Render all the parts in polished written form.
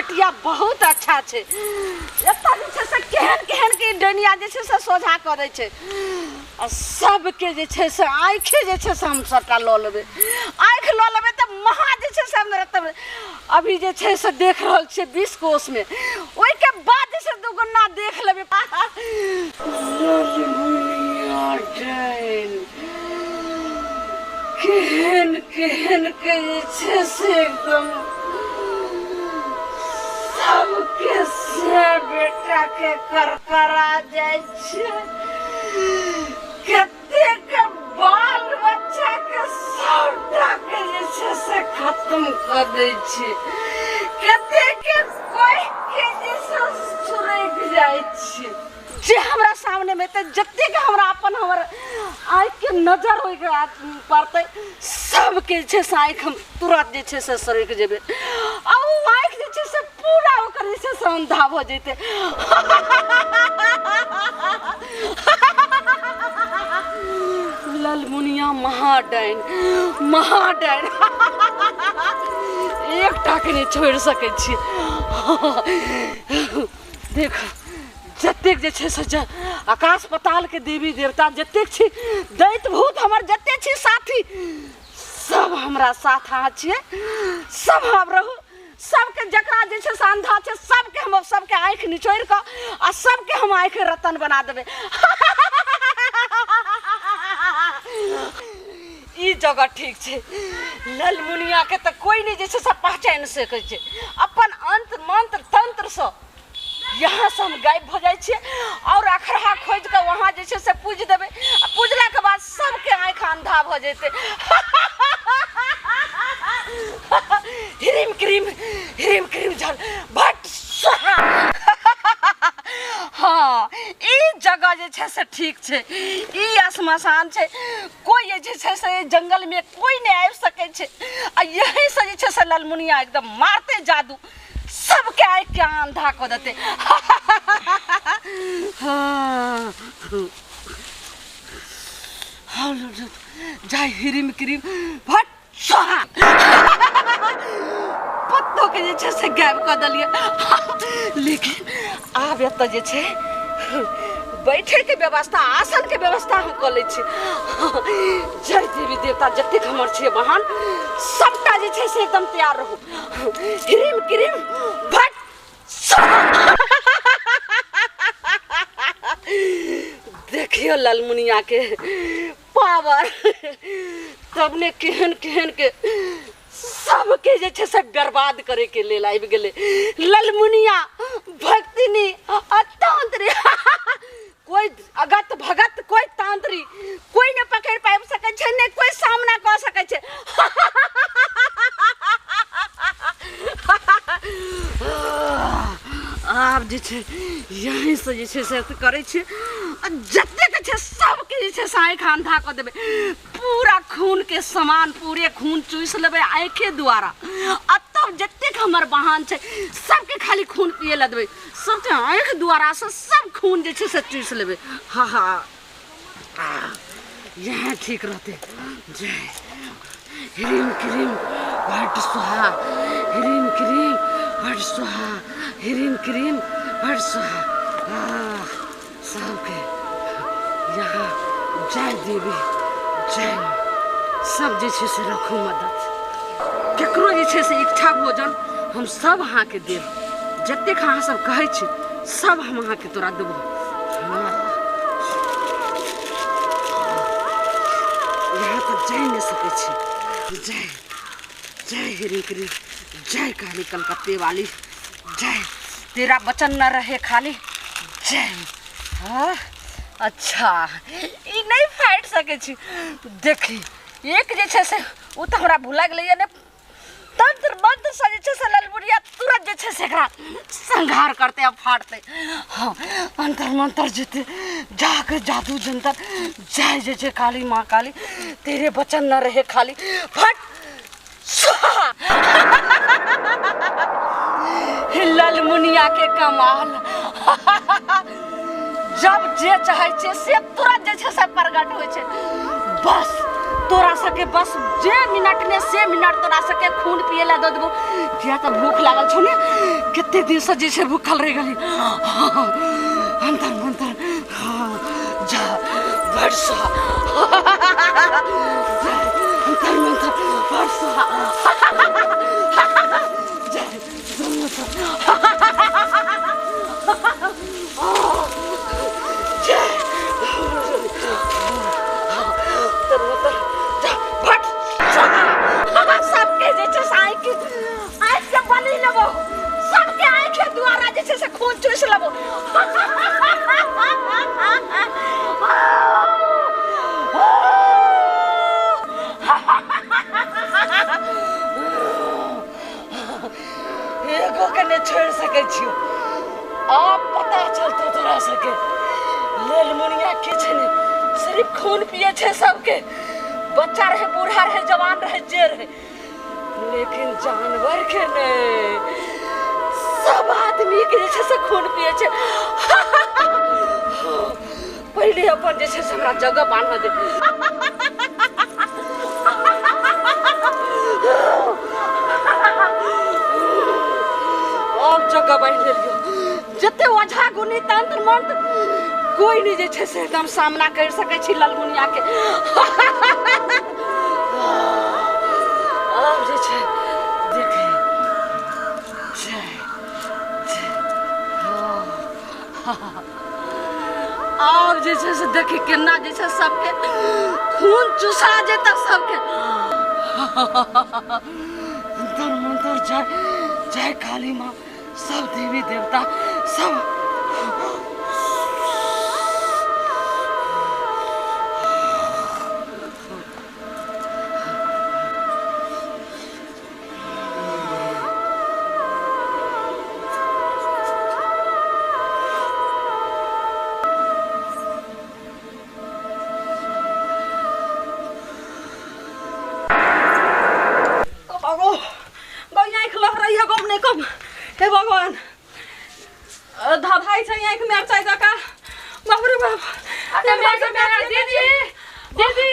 खटिया बहुत अच्छा छै। एतऽ जे छै से केहन केहन के डनिया जे छै से सोझा कऽ दै छै आ सबके जे छै से आँखि जे छै से हम सबटा लऽ लेबै। आँखि लऽ लेबै तऽ महा जे छै से हमरा तब अभी जे छै से देख रहल छियै 20 कोसमे, ओहिके बाद जे छै दुगुना देख लेबै। केहन केहन के जे छै से एकदम सबके से बेटा के करकरा जाइ छै, कतेक बाल बच्चा के सबटा के जे छै से खत्म कऽ दै छै, कतेक के कोइ के जे छै सुरैक जाइ छै। जे हमरा सामने में एतै, जतेक हमरा अपन हमर आँखिके नजर ओहिके पड़तै, सबके जे छै से आँखि हम तुरत जे छै से सड़कि जेबै आ ओ आँखि जे छै से पूरा ओकर जे छै से अन्धा भऽ जेतै। ललमुनिया महाडाइन महाडाइन, एकटाके नहि छोड़ि सकै छियै। देख जतेक जे छै से आकाश पतालके देवी देवता जतेक छी, दैत भूत हमर जतेक छी साथी, सब हमरा साथ अहाँ छियै, सब हम रहू। सबके जकरा जे छै से अन्धा छै सबके हम सबके आँखि निचोड़ि कऽ आ सबके हम आँखि रतन बना देबै। ई जगह ठीक छै, ललमुनियाके तऽ कोइ नहि जे छै से पहचानि सकै छै। अपन अन्त मन्त्र तन्त्रसँ यहाँ से हम गायब भऽ जाइ छियै आओर अखरहा खोजि कऽ वहाँ जे छै से पूजि देबै आ पूजलाके बाद सबके आँखि अन्धा भऽ जेतै। ह्रीम क्रीम ह्रीम क्रीम झल भट स्वाहा। हँ, ई जगह जे छै से ठीक छै, ई श्मशान छै, कोइ जे छै से जंगलमे कोइ नहि आबि सकै छै आ यहीँसँ जे छै से ललमुनिया एकदम मारतै जादू, सबके आँखि के अंधा कऽ देतै। जाय हिरिम क्रीम भट स्वाहा, पत्तो के जे छै से गायब कऽ देलियै। लेकिन आब एतऽ जे छै बैठे के व्यवस्था, आसन के व्यवस्था हम कऽ लै छी। जय देवी देवता जतेक हमर छै बहन, सबटा जे छै से एकदम तैयार रहू। ह्रीम क्रीम भट स्वाहा। देखियौ ललमुनिया के पावर, तब ने केहन केहन के सबके जे छै से बर्बाद करे के लेल आबि गेलै ललमुनिया भक्तिनी आ तांत्रिक। कोइ अगत भगत कोइ तांत्रिक कोइ नहि पकड़ि पाबि सकै छै, नहि कोइ सामना कऽ सकै छै। आब जे छै यहीँसँ जे छै से करै छियै आ जतेक छै सबके जे छै से आँखि अन्धा कऽ देबै, पूरा खूनके समान पूरे खून चूसि लेबै आँखि द्वारा आ तब जतेक हमर बहान छै सबके खाली खून पिए लए देबै, सबके आँखि द्वारासँ सब खून जे छै से चूसि लेबै। हँ हँ, इएह ठीक रहतै। जय ह्रीम क्रीम भट स्वाहा, ह्रीम क्रीम भट स्वाहा, ह्रीम क्रीम भट स्वाहा। सबके यहाँ जय देवी जय सब जे छै से रखू मदद। केकरो जे छै से इच्छा भोजन हम सब अहाँके देब, जतेक अहाँ सब कहै छी सब हम अहाँके तोरा देबो। यहाँ तऽ जाहि नहि सकै छी। जय जय हिरी क्री जय काली कलकत्ते वाली जय, तेरा वचन न रहे खाली जय। हाँ अच्छा, ई नहि फाटि सकै छी। देखी एक जे छै से ओ तऽ हमरा भुला गेलैए ने, तंत्र मंत्र से जे छै से ललमुनिया तुरंत जे छै से एकरा संहार करतै आ फाड़तै। हाँ, अंतर मंत्र जेतै जाके जादू जंतर जय जय जय काली माँ काली, तेरे वचन न रहे खाली फट स्वाहा। ललमुनिया के कमाल, जब जे चाहे छै से तुरंत जे छै से प्रकट होइ छै। बस तोरा सबके बस जे मिनट ने से मिनट तोरा सबके खून पिए ला दऽ देबो। किया तऽ भूख लागल छौ ने, कते दिनसँ जे छै भूखल रहि गेली। अंतर मंतर जा बरसा, अंतर मंतर बरसा, जय सबके जे छै से आँखि आँखिके बलि लेबो, सबके आँखि द्वारा जे छै से खून चूसि लेबो। एगो के नहि छोड़ि सकै छियौ। आब पता चलतौ तोरा सबके, ललमुनिया किछु नहि, सिर्फ खून पिए छै सबके, बच्चा रहे, बूढ़ा रहे, जवान रहे, जे रहे, लेकिन जानवर के नहि, सब आदमी के जे छै से खून पिए छै। पहिले अपन जे छै से हमरा जगह बान्हऽ दे। अब जगह बान्हि लेलियौ। जते ओझा गुनी तंत्र मंत्र कोई नहीं जे छै से एकदम सामना कर सकै छी ललमुनिया के। अब जे छै देखे जय जय। आब जे छै से देखी केना जे छै सबके खून चुसा जेतै सबके। अंतर मंतर जय जय काली माँ, सब देवी देवता सब। बाबू गौ आँखि लहरैया गम नहि कम। हे भगवान, धधाइ छै आँखि मिरचाइ जकाँ। बाप रे बाप। दीदी दीदी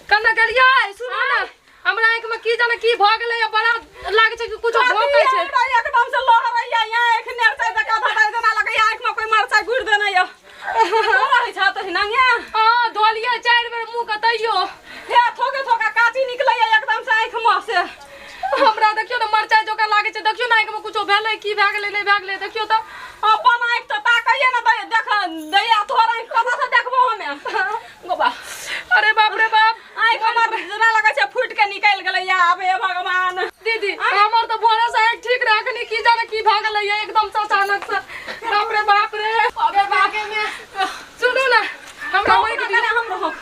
कन्ने गेलियै? सुनू ने, हमरा आँखि में की जाने की भऽ गेलै, बड़ा लागै छै कि कुछो भोकै छै। हमरा एकदम से लहरैया आँखि मिरचाइ जकाँ धधाइ, जेना लगैया आँखि में कोई मरचाइ गुड़ि देने यऽ। रहै छ तऽ हिनांगे? हँ, धोलियै 4 बेर मुँह के तैयो हे थोके थोका काची निकलैया एकदम से आँखि में से। हमरा देखियौ ने, मरचाइ जकाँ लागै छै। देखियौ ने, आँखि में कुछो भेलै की भए गेलै नहि भए गेलै, देखियौ तऽ। अपन आँखि तऽ ताकैये ने दै देख दैया, तोहर आँखि कतऽ से देखबो हमे गोबा? अरे बाप रे बाप, आँखि हमर जेना लगै छै फूटि के निकलि गेलैया। आब हे भगवान। दीदी, हमर तऽ भोरे से आँखि ठीक रहै, अखनी की जाने की भए गेलै एकदम से अचानक से। बाप रे बाप रे, अबे बाप रे। सुनू ने, हमरा ओहि कने हम रहब।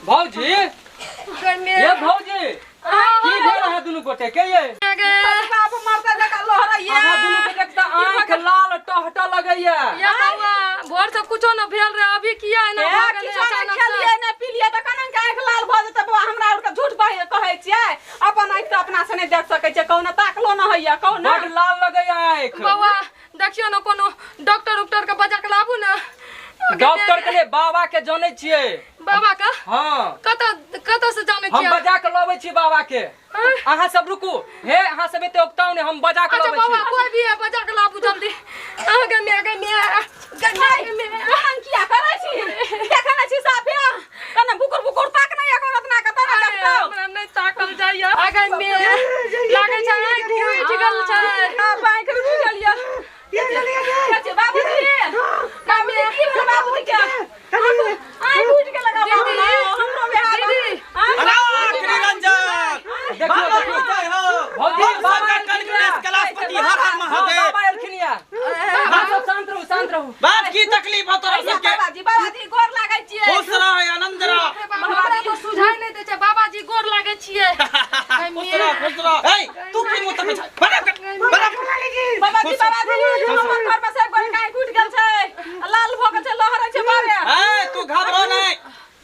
भौजी, ये भौजी, की भेल अहाँ दुनू गोटे के? ये बाप मरता जकाँ लहरैया। अहाँ दुनू गोटे के तऽ आँखि लाल टहटह लगैया। या बौआ, भोर से कुछो न भेल रहे, अभी किया एना भऽ गेलै किछो नहि अचानक से? खेलियै नहि पिलियै तऽ केना के आँखि लाल भऽ जेतै बौआ? हमरा आरके झूठ कहै छियै? अपन आँखि तऽ अपना से नहि देख सकै छियै, कहू ने, ताकलो न होइया कहू ने। बड लाल लगैया आँखि। बौआ, देखियौ ने, कोनो डॉक्टर उक्टर के बजा के लाबू ने। डॉक्टर के लिए बाबा के जानै छियै। बाबा के? हाँ। कतऽ कतऽ से जानै हम छियै? बजा के लबै छी बाबा के। अहाँ सब रुकू, हे अहाँ सब एते उकताउ ने, हम बजा के अच्छा लबै छी। बाबा कोई भी है, बजा के लाबू जल्दी। अहाँ गे मे गे मे गे मे गे मे। अहाँ किया करै छी? देखै नहि छी साफे? कने बुकुर बुकुर ताक नहि एगो रत्ना के तना अरे, देखतौ। हमरा नहि ताकल जाइया। आगे मे लागै छै आँखि फूटि गेल छै। आब आँखि रुकि गेल यऽ। बाबूजी, बाबूजी, की भेल बाबूजी के? आँखि फूटि गेल लगा बाबू, हमरो बेहाल। दीदी। अलाख निरंजन। देखियौ देखियौ जय हो। भौजी, हम बाबा शंकर एलखिन गणेश या। कैलाशपति, हर हर हाँ, महादेव। बाबा एलखिन या। अहाँ सब शांत रहू, शांत रहू। बात की तकलीफ हो तोरा सबके? बाबाजी, बाबाजी, गोर लागै छियै। खुश रह, आनंद रह। हमरा तऽ सुझाइ नहि दै छै। बाबाजी, गोर लागै छियै। खुश रह, खुश रह। ए, तू की मुंह तकै छै? बड़ा बड़ा। बाबाजी, बाबाजी, हमर घर में से गोर काई फूटि गेल छै, लाल भऽ गेल छै, लहरै छै बारे। ए, तू घबरो नहीं,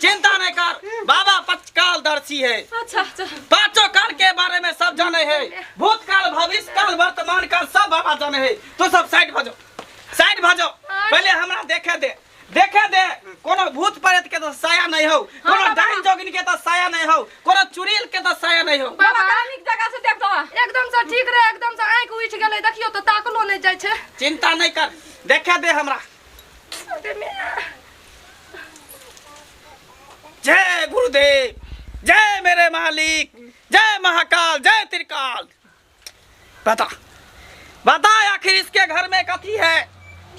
चिंता नहीं कर, बाबा पचकाल दर्शी है। अच्छा अच्छा। पांचों काल के बारे में सब जाने है, भूतकाल, भविष्य काल, वर्तमान काल सब बाबा जाने है। तू सब साइड भजो, साइड भजो, पहले हमरा देखे दे, देखे दे। कोनो भूत प्रेत के तो साया नहीं हो, कोनो डाइन जोगिन के तो साया देखा दे हमरा। जय गुरुदेव, जय मेरे मालिक, जय महाकाल, जय त्रिकाल। बता बता आखिर इसके घर में कथी है,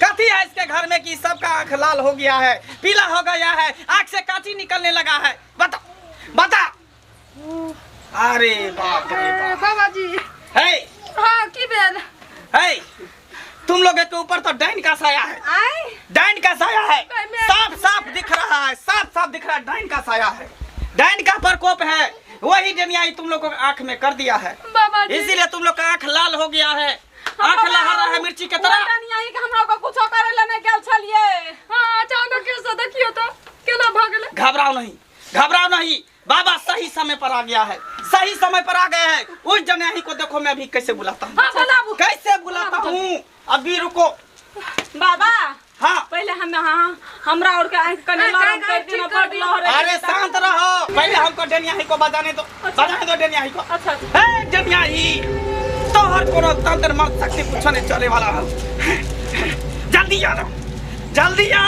कथी है इसके घर में कि सबका आंख लाल हो गया है, पीला हो गया है, आंख से काची निकलने लगा है। बता बता। अरे बाप रे बाप। बाबा जी है। हाँ की भेल? है तुम लोग के ऊपर तो डाइन का साया है, डाइन का साया है, साफ साफ दिख रहा है, साफ साफ दिख रहा है, डाइन का साया है, डाइन का प्रकोप है। वही डनियाई तुम लोग को आंख में कर दिया है बाबा जी, इसीलिए तुम लोग का आंख लाल हो गया है, आंख लहर रहा है मिर्ची के तरह। डनियाई के हमरा को कुछो करे ले नहीं गेल छलिए। हां अचानक से देखियो तो केना भ गेलै। घबराओ नहीं, घबराओ नहीं, बाबा सही समय पर आ गया है, सही समय पर आ गए हैं। उस डनियाई को देखो मैं अभी कैसे बुलाता हूँ, कैसे बुलाता हूँ, अभी रुको बाबा। हाँ पहले हम हाँ हमरा और के आंख कने लरम कर दिना बड लहरे। अरे शांत रहो, पहले हमको डनियाही को बजाने दो। अच्छा। बजाने दो डनियाही को। अच्छा ए डनियाही, तोहर कोनो तंत्र मंत्र शक्ति कुछ नहीं चले वाला है। जल्दी आ जाओ, जल्दी आ,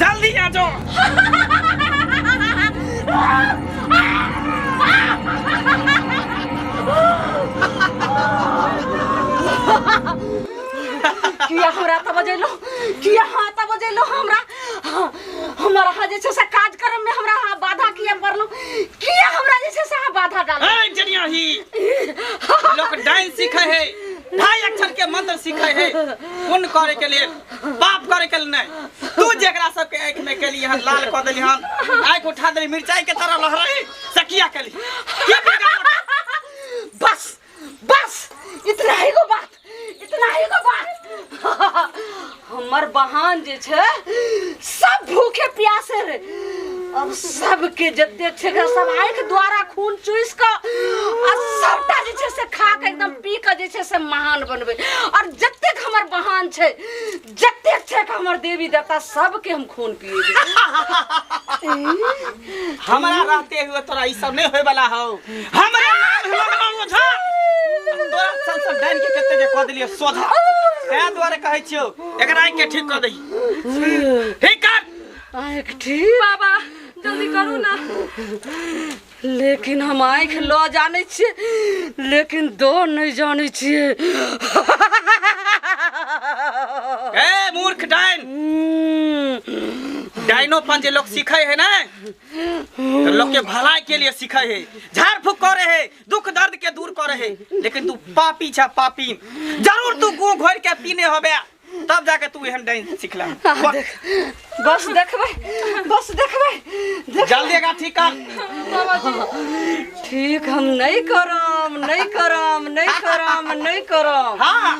जल्दी आ जाओ। किया हमरा त बजेलो, किया हां त बजेलो हमरा, हमरा हा जे छै से कार्यक्रम में हमरा हां बाधा किया पड़लो, किया हमरा जे छै से हां बाधा डाल। ए जनियाही, लोग डाइन सीखे है, ढाई अक्षर के मंत्र सीखे है, पुण्य करे के लिए, पाप करे के लिए नहीं। तू जेकरा सब के आंख में केली हन लाल क देली हन, आंख उठा देली मिर्चाई के तरह लहराई, सकिया केली की बिगाड़। बस बस इतना ही गो बात, इतना ही गो बात। हमर बहान जे छै सब भूखे प्यासे रे, अब सबके जते छै सब आँख द्वारा खून चूस क आ सबटा जे छै से खा के एकदम पी के जे छै से महान बनबै। और जतेक हमर बहान छै, जतेक छै हमर देवी देवता, सबके हम खून पिएबै। हमरा रहते हुए तोरा ई सब नहीं होय वाला हौ। हमरा नाम है मंगला ओझा, तोरा सन सन डाइन के कते के क देलियै सोझा, तै दुआरे कहै छियौ एकरा आँख के ठीक क दही। ठीक कर आँख ठीक बाबा, जल्दी करू ना। लेकिन हम आँख ल जानै छियै, लेकिन दो नहीं जानै छियै। ए मूर्ख डाइन, डाइनोपन जे लोग सीखे है ना तो लोग के भलाई के लिए सीखे है, झाड़ फूक करे है, दुख दर्द के दूर करे है, लेकिन तू पापी छा पापी, जरूर तू गू घोर के पीने होबे तब जाके तू एहन डाइन सिखला। बस देखबै, बस देखबै, जल्दी एकरा ठीक कर। ठीक हम नहीं करम, नहीं करम, नहीं करम, नहीं करम। हाँ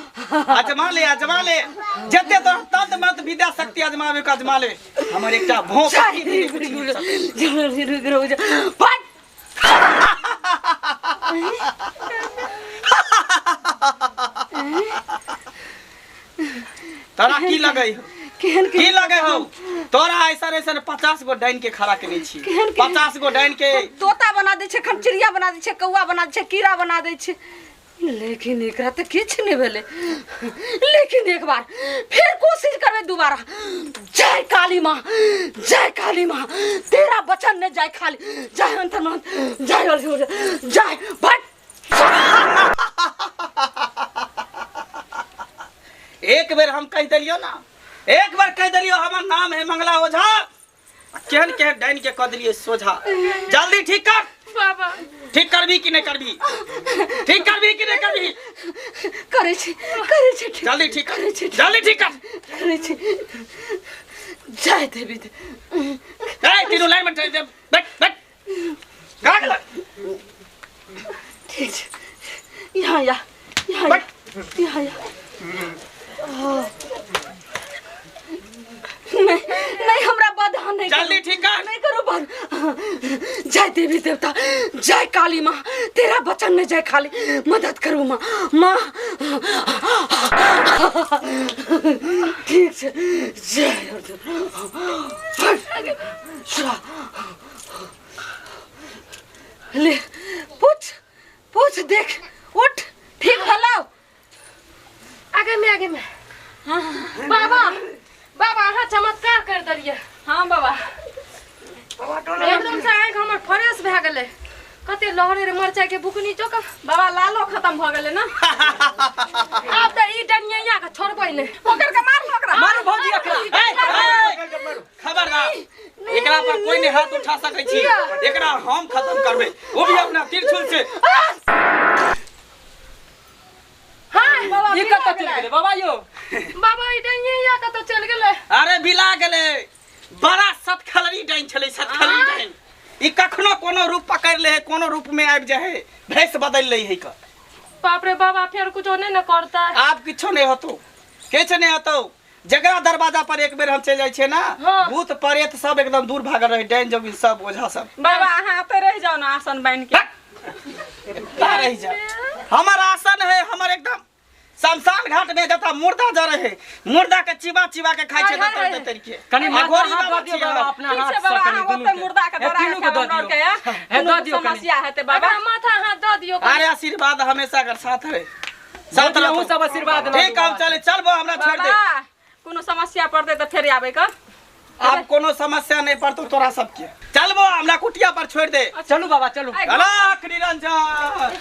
अजमा ले, अजमा ले, जते तो तंत्र मंत्र विद्या शक्ति अजमावे के अजमा ले। हमर एकटा भोंक तोरा की लगे हो, की लगे हो तोरा? ऐसा ऐसा 50 गो डाइन के खड़ा केने छी, 50 गो डाइन के तोता बना दै छै, खमचिड़िया बना दै छै, कौआ बना दै छै, कीड़ा बना दै छै, लेकिन एकरा तऽ किछु नहि भेलै। लेकिन एक बार फिर कोशिश करबै दोबारा। जय काली माँ, जय काली माँ, तेरा वचन नहीं जाय खाली, जय अंतर मन, जय जय भट। एक बेर हम कह दिलियो ना, एक बार कह दिलियो हमर नाम है मंगला ओझा, केहन केहन डाइन के कह दिलियो सोझा। जल्दी ठीक कर बाबा, ठीक करबी कि नहीं करबी? ठीक करबी कि नहीं करबी? करै छी, करै छी, जल्दी ठीक कर, जल्दी ठीक कर, करै छी। जय देवी। ए तीनों लाइन में बैठ बैठ, कहाँ गेल? ठीक छै, यहाँ या, यहाँ या, यहाँ या। नहीं नहीं हमरा बाधा नहीं, जल्दी ठीक कर, नहीं करो बंद। जय देवी देवता, जय काली माँ, तेरा वचन नहीं जाए खाली, मदद करो माँ, माँ। ठीक है, जय। ले पूछ पूछ, देख उठ, ठीक हलो। आगे में, आगे में। हाँ। बाबा बाबा अहाँ चमत्कार कर देलियै। हाँ बाबा एकदम से आँखि हमर फ्रेश भए गेलै। कते लहरे रे मरचाई के बुकनी चोका बाबा लालो खत्म भ गेलै ना। आब त ई डनिया के छोड़बै नै। पकड़ के मार ओकरा। मारू भौजी एकरा। खबरदार एकरा पर कोई नहीं हाथ उठा सकै छी। एकरा हम खत्म करबै, वो भी अपना त्रिशूल से। हां बाबा ई कत चल गेलै बाबा यो? बाबा ई डनिया कत चल गेलै? अरे बिला गेलै। बड़ा सतखलरी डाइन छलै, सतखलरी डाइन। ई कखनो कोनो रूप पकड़ ले है, कोनो रूप में आबि जाए है, भेष बदल ले है। बाप रे बाबा फेर कुछो नहीं न करता। आब किछो नहीं होतो, किछु नहीं होतो। जकरा दरवाजा पर एक बेर हम चलि जाइ छियै ना, हाँ। भूत प्रेत सब एकदम दूर भागल रहे, डाइन जोगिन सब ओझा सब। बाबा अहाँ एतऽ रहि जाउ ना आसन बान्हि के। रहि जा, हमर आसन है, हमर एकदम शमशान घाट में जता मुर्दा जरे है, मुर्दा के चिबा चिबा के खाइ छै ततर ततर के। कनी माथा हाथ दऽ दियौ बाबा अपना हाथ से, कनी दुनू मुर्दा के दौड़ा तीनू के दऽ दियौ। हे दऽ दियौ कनी, समस्या हेतै बाबा। माथा हाथ दऽ दियौ। अरे आशीर्वाद हमेशा कर साथ रहे, साथ रहो सब आशीर्वाद। ठीक हम चले चलबो, हमरा छोड़ दे। कोनो समस्या पड़तै त फेर आबै कर। आब कोनो समस्या नहीं पड़तो तोरा सबके। चलबो हमरा कुटिया पर छोड़ दे। चलू बाबा चलू। अलख निरंजन।